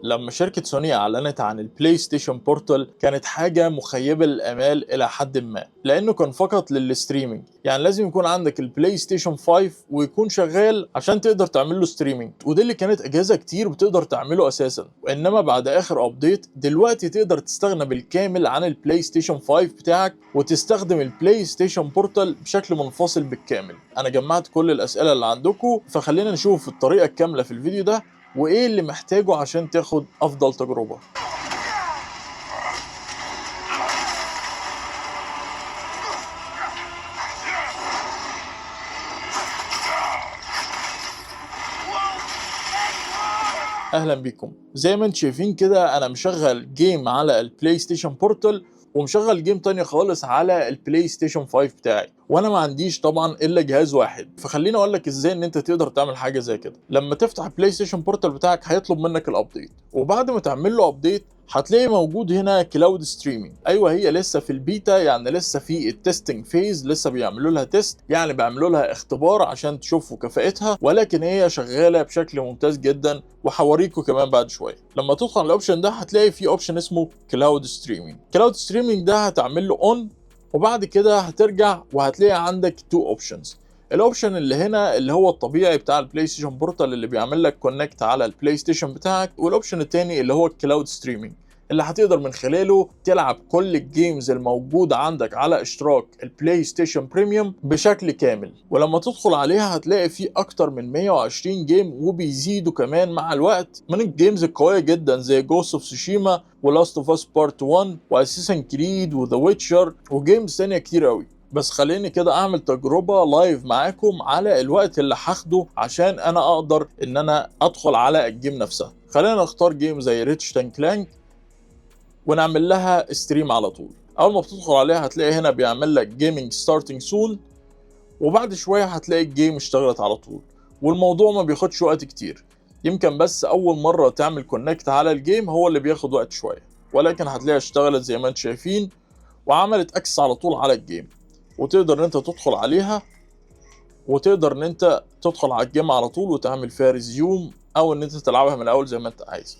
لما شركة سوني أعلنت عن ال PlayStation Portal كانت حاجة مخيبة للآمال إلى حد ما، لأنه كان فقط لل streaming. يعني لازم يكون عندك ال PlayStation 5 ويكون شغال عشان تقدر تعمل له streaming، وده اللي كانت أجهزة كتير بتقدر تعمله أساسا. وإنما بعد آخر update دلوقتي تقدر تستغنى بالكامل عن ال PlayStation 5 بتاعك وتستخدم ال PlayStation Portal بشكل منفصل بالكامل. أنا جمعت كل الأسئلة اللي عندكم، فخلينا نشوف الطريقة الكاملة في الفيديو ده وايه اللي محتاجه عشان تاخد افضل تجربة. اهلا بيكم. زي ما انتم شايفين كده انا مشغل game على ال PlayStation Portal ومشغل game تانية خالص على ال PlayStation 5 بتاعي، وانا ما عنديش طبعا الا جهاز واحد. فخليني اقول لك ازاي ان انت تقدر تعمل حاجة زي كده. لما تفتح ال PlayStation Portal بتاعك هيطلب منك ال update، وبعد ما تعمل له update هتلاقي موجود هنا cloud streaming. ايوه هي لسه في البيتا، يعني لسه في ال testing phase، لسه بيعملوا لها test، يعني بيعملوا لها اختبار عشان تشوفوا كفاءتها، ولكن هي شغالة بشكل ممتاز جدا وهوريكم كمان بعد شوية. لما تدخل على ال option ده هتلاقي في option اسمه cloud streaming. cloud streaming ده هتعمل له on، وبعد كده هترجع وهتلاقي عندك two options. ال option اللي هنا اللي هو الطبيعي بتاع ال PlayStation Portal اللي بيعمل لك connect على ال PlayStation بتاعك، وال option الثاني اللي هو ال cloud streaming اللي هتقدر من خلاله تلعب كل ال games الموجودة عندك على اشتراك ال PlayStation Premium بشكل كامل. ولما تدخل عليها هتلاقي فيه اكتر من 120 game، وبيزيدوا كمان مع الوقت من ال games القوية جدا زي Ghost of Tsushima و Last of Us Part 1 و Assassin's Creed و The Witcher و games تانية كتير قوي. بس خليني كده اعمل تجربة live معاكم على الوقت اللي هاخده عشان انا اقدر ان انا ادخل على ال game نفسها. خلينا نختار game زي Ratchet and Clank ونعمل لها stream على طول. اول ما بتدخل عليها هتلاقي هنا بيعمل لك gaming starting soon، وبعد شوية هتلاقي ال game اشتغلت على طول. والموضوع ما بياخدش وقت كتير، يمكن بس اول مرة تعمل connect على ال game هو اللي بياخد وقت شوية، ولكن هتلاقيها اشتغلت زي ما انتم شايفين وعملت access على طول على ال game، وتقدر ان انت تدخل عليها، وتقدر ان انت تدخل على ال game على طول وتعمل فيها resume او ان انت تلعبها من الاول زي ما انت عايز.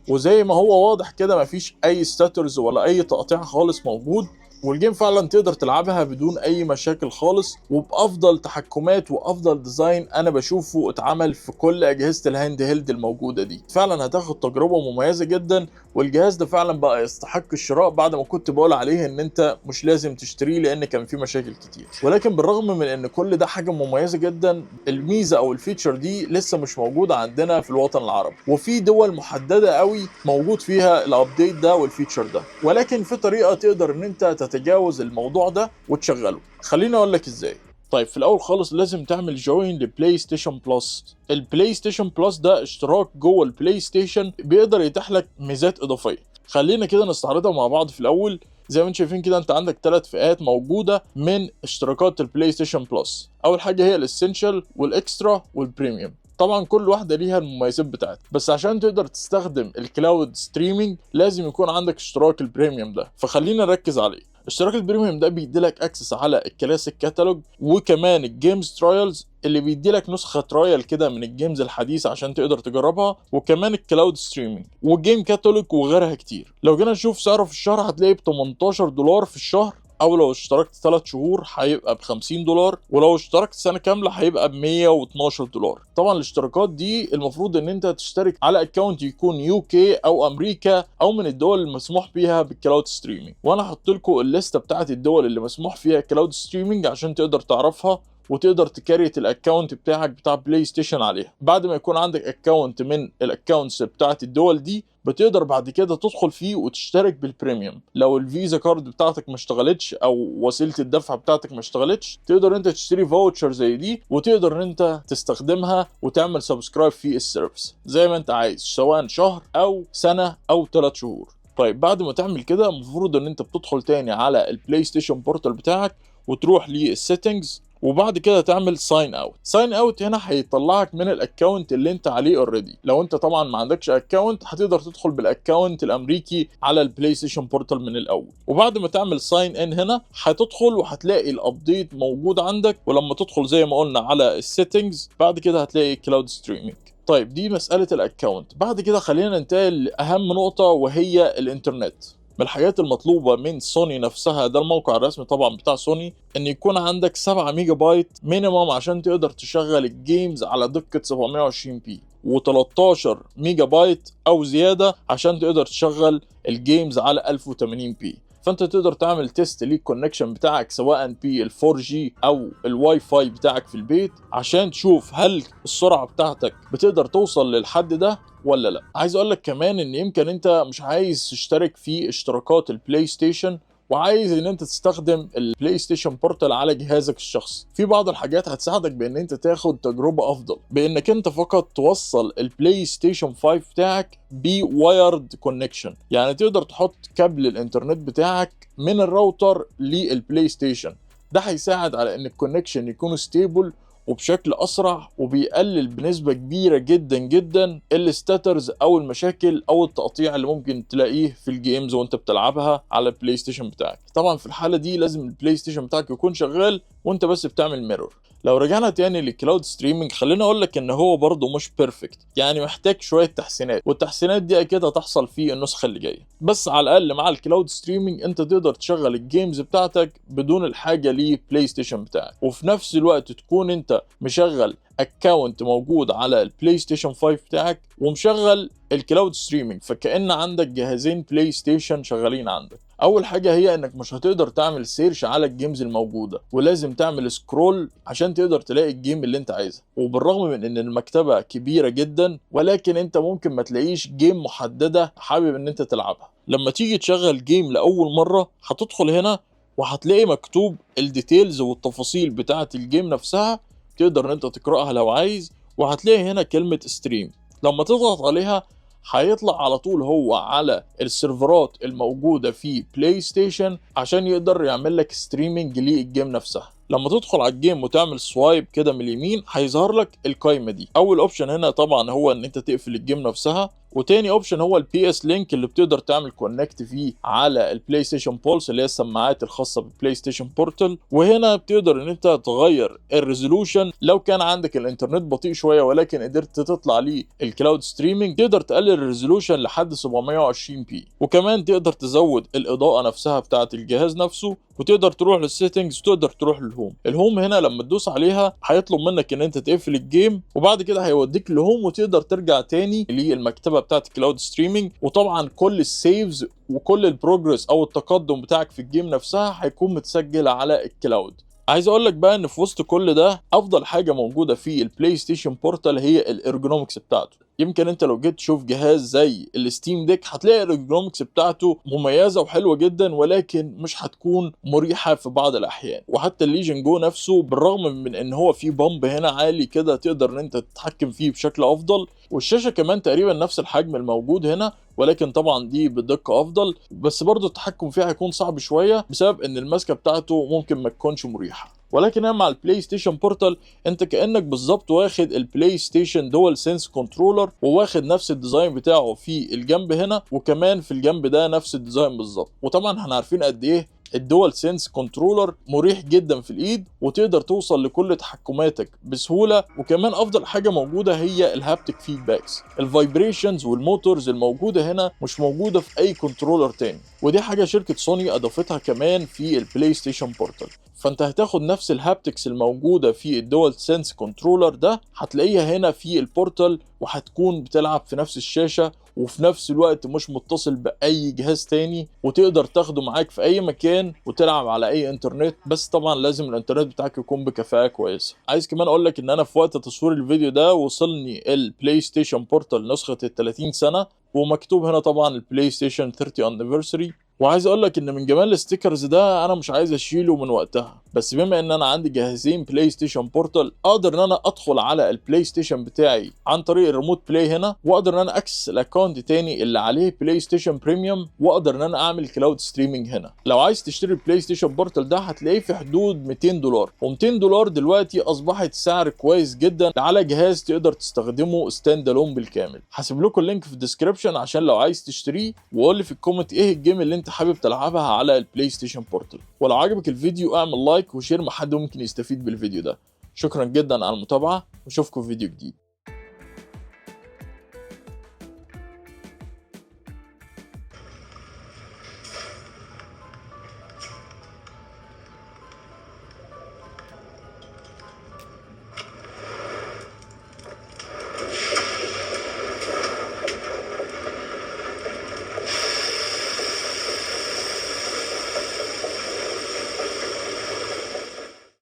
وزي ما هو واضح كده مفيش اي stutters ولا اي تقطيع خالص موجود، وال game فعلا تقدر تلعبها بدون اي مشاكل خالص وبافضل تحكمات وافضل design انا بشوفه اتعمل في كل اجهزة ال handheld الموجودة دي. فعلا هتاخد تجربه مميزة جدا، والجهاز ده فعلا بقى يستحق الشراء بعد ما كنت بقول عليه ان انت مش لازم تشتريه لان كان فيه مشاكل كتير. ولكن بالرغم من ان كل ده حاجة مميزة جدا، الميزة او ال feature دي لسه مش موجودة عندنا في الوطن العربي، وفي دول محددة قوي موجود فيها ال update ده وال feature ده، ولكن في طريقه تقدر ان انت تتجاوز الموضوع ده وتشغله. خليني اقول لك ازاي. طيب في الاول خالص لازم تعمل join ل PlayStation Plus. ال PlayStation Plus ده اشتراك جوه ال PlayStation بيقدر يتيح لك ميزات اضافية. خلينا كده نستعرضها مع بعض. في الاول زي ما انتم شايفين كده انت عندك 3 فئات موجودة من اشتراكات ال PlayStation Plus. اول حاجة هي ال Essential وال Extra وال Premium. طبعا كل واحدة ليها المميزات بتاعتها، بس عشان تقدر تستخدم ال cloud streaming لازم يكون عندك اشتراك ال Premium ده، فخلينا نركز عليه. اشتراك ال Premium ده بيديلك access على ال classic catalog وكمان ال games trials اللي بيديلك نسخه trial كده من ال games الحديثة عشان تقدر تجربها، وكمان ال cloud streaming وال game catalog وغيرها كتير. لو جينا نشوف سعره في الشهر هتلاقيه ب $18 في الشهر، او لو اشتركت 3 شهور هيبقى ب $50، ولو اشتركت سنة كاملة هيبقى ب $112. طبعا الاشتراكات دي المفروض ان انت تشترك على account يكون UK او امريكا او من الدول المسموح بيها بال cloud streaming، وانا هحط لكم الليستة بتاعت الدول اللي مسموح فيها cloud streaming عشان تقدر تعرفها وتقدر ت create ال account بتاعك بتاع PlayStation عليها. بعد ما يكون عندك account من ال accounts بتاعت الدول دي بتقدر بعد كده تدخل فيه وتشترك بال Premium. لو ال Visa card بتاعتك ما اشتغلتش او وسيلة الدفع بتاعتك ما اشتغلتش، تقدر انت تشتري voucher زي دي وتقدر ان انت تستخدمها وتعمل subscribe في ال service زي ما انت عايز، سواء شهر او سنة او 3 شهور. طيب بعد ما تعمل كده المفروض ان انت بتدخل تاني على ال PlayStation Portal بتاعك وتروح لل settings، وبعد كده تعمل sign out. sign out هنا هيطلعك من ال account اللي انت عليه already. لو انت طبعا ما عندكش account هتقدر تدخل بال account الامريكي على ال PlayStation Portal من الاول. وبعد ما تعمل sign in هنا هتدخل وهتلاقي ال update موجود عندك، ولما تدخل زي ما قلنا على ال settings بعد كده هتلاقي cloud streaming. طيب دي مسالة ال account. بعد كده خلينا ننتقل لاهم نقطة وهي الانترنت. من الحاجات المطلوبة من سوني نفسها، ده الموقع الرسمي طبعا بتاع سوني، ان يكون عندك 7 ميجا بايت minimum عشان تقدر تشغل ال games على دقة 720 p، و13 ميجا بايت او زيادة عشان تقدر تشغل ال games على 1080 p. فانت تقدر تعمل test لل connection بتاعك سواء بال 4G او الواي فاي بتاعك في البيت عشان تشوف هل السرعة بتاعتك بتقدر توصل للحد ده ولا لا. عايز اقول لك كمان ان يمكن انت مش عايز تشترك في اشتراكات ال PlayStation وعايز ان انت تستخدم ال PlayStation Portal على جهازك الشخصي. في بعض الحاجات هتساعدك بان انت تاخد تجربة افضل، بانك انت فقط توصل ال PlayStation 5 بتاعك ب wired connection، يعني تقدر تحط كابل الانترنت بتاعك من الراوتر لل PlayStation. ده هيساعد على ان ال connection يكون stable وبشكل اسرع، وبيقلل بنسبة كبيرة جدا جدا ال stutters او المشاكل او التقطيع اللي ممكن تلاقيه في ال games وانت بتلعبها على ال PlayStation بتاعك. طبعا في الحالة دي لازم ال PlayStation بتاعك يكون شغال وانت بس بتعمل mirror. لو رجعنا تاني لل cloud streaming، خلينا اقول لك ان هو برضه مش perfect، يعني محتاج شوية تحسينات، والتحسينات دي اكيد هتحصل في النسخة اللي جاية. بس على الاقل مع ال cloud streaming انت تقدر تشغل ال games بتاعتك بدون الحاجة ل PlayStation بتاعك، وفي نفس الوقت تكون انت مشغل account موجود على ال PlayStation 5 بتاعك ومشغل ال cloud streaming، فكأن عندك جهازين PlayStation شغالين عندك. اول حاجة هي انك مش هتقدر تعمل search على ال games الموجودة، ولازم تعمل scroll عشان تقدر تلاقي ال game اللي انت عايزها. وبالرغم من ان المكتبة كبيرة جدا، ولكن انت ممكن ما تلاقيش game محددة حابب ان انت تلعبها. لما تيجي تشغل game لاول مرة هتدخل هنا وهتلاقي مكتوب ال details والتفاصيل بتاعه ال game نفسها، تقدر ان انت تقراها لو عايز. وهتلاقي هنا كلمة stream، لما تضغط عليها هيطلع على طول هو على السيرفرات الموجودة في PlayStation عشان يقدر يعمل لك streaming لل game نفسها. لما تدخل على ال game وتعمل swipe كده من اليمين هيظهر لك القايمة دي. اول option هنا طبعا هو ان انت تقفل ال game نفسها، وتاني option هو ال PS Link اللي بتقدر تعمل connect فيه على ال PlayStation Pulse اللي هي السماعات الخاصة بال PlayStation Portal. وهنا بتقدر ان انت تغير ال resolution لو كان عندك الانترنت بطيء شوية ولكن قدرت تطلع ليه ال cloud streaming، تقدر تقلل ال resolution لحد 720 p، وكمان تقدر تزود الاضاءة نفسها بتاعه الجهاز نفسه، وتقدر تروح لل settings وتقدر تروح لل home. ال home هنا لما تدوس عليها هيطلب منك ان انت تقفل ال game، وبعد كده هيوديك ل home وتقدر ترجع تاني للمكتبه بتاعت cloud streaming. وطبعا كل ال saves وكل ال progress او التقدم بتاعك في ال game نفسها هيكون متسجل على ال cloud. عايز اقول لك بقى ان في وسط كل ده افضل حاجة موجودة في ال PlayStation Portal هي ال ergonomics بتاعته. يمكن انت لو جيت تشوف جهاز زي ال Steam Deck هتلاقي ال ergonomics بتاعته مميزة وحلوه جدا، ولكن مش هتكون مريحه في بعض الاحيان. وحتى ال Legion Go نفسه بالرغم من ان هو فيه bump هنا عالي كده تقدر ان انت تتحكم فيه بشكل افضل، والشاشه كمان تقريبا نفس الحجم الموجود هنا، ولكن طبعا دي بدقة افضل، بس برضو التحكم فيها هيكون صعب شوية بسبب ان الماسكه بتاعته ممكن ما تكونش مريحه. ولكن مع ال PlayStation Portal انت كانك بالظبط واخد ال PlayStation DualSense controller، وواخد نفس ال design بتاعه في الجنب هنا، وكمان في الجنب ده نفس ال design بالظبط. وطبعا احنا عارفين قد ايه ال DualSense controller مريح جدا في الايد، وتقدر توصل لكل تحكماتك بسهولة. وكمان افضل حاجة موجودة هي ال haptic feedbacks، ال vibrations وال motors الموجودة هنا مش موجودة في اي controller تاني، ودي حاجة شركة سوني اضافتها كمان في ال PlayStation Portal. فانت هتاخد نفس ال haptics الموجودة في ال DualSense controller ده هتلاقيها هنا في ال Portal، وهتكون بتلعب في نفس الشاشة، وفي نفس الوقت مش متصل باي جهاز تاني، وتقدر تاخده معاك في اي مكان وتلعب على اي انترنت، بس طبعا لازم الانترنت بتاعك يكون بكفاءة كويسة. عايز كمان اقول لك ان انا في وقت تصوير الفيديو ده وصلني ال PlayStation Portal نسخه ال 30 سنة، ومكتوب هنا طبعا ال PlayStation 30 anniversary. وعايز اقول لك ان من جمال ال stickers ده انا مش عايز اشيله من وقتها، بس بما ان انا عندي جهازين PlayStation Portal اقدر ان انا ادخل على ال PlayStation بتاعي عن طريق ال remote play هنا، واقدر ان انا access ال account تاني اللي عليه PlayStation Premium، واقدر ان انا اعمل cloud streaming هنا. لو عايز تشتري ال PlayStation Portal ده هتلاقيه في حدود $200، و200 دولار دلوقتي اصبحت سعر كويس جدا على جهاز تقدر تستخدمه stand alone بالكامل. هسيب لكم ال link في ال description عشان لو عايز تشتريه، وقول لي في ال comment ايه ال game اللي انت حابب تلعبها على ال PlayStation Portal. ولو عجبك الفيديو اعمل like و share مع حد ممكن يستفيد بالفيديو ده. شكرا جدا على المتابعة، واشوفكم في فيديو جديد.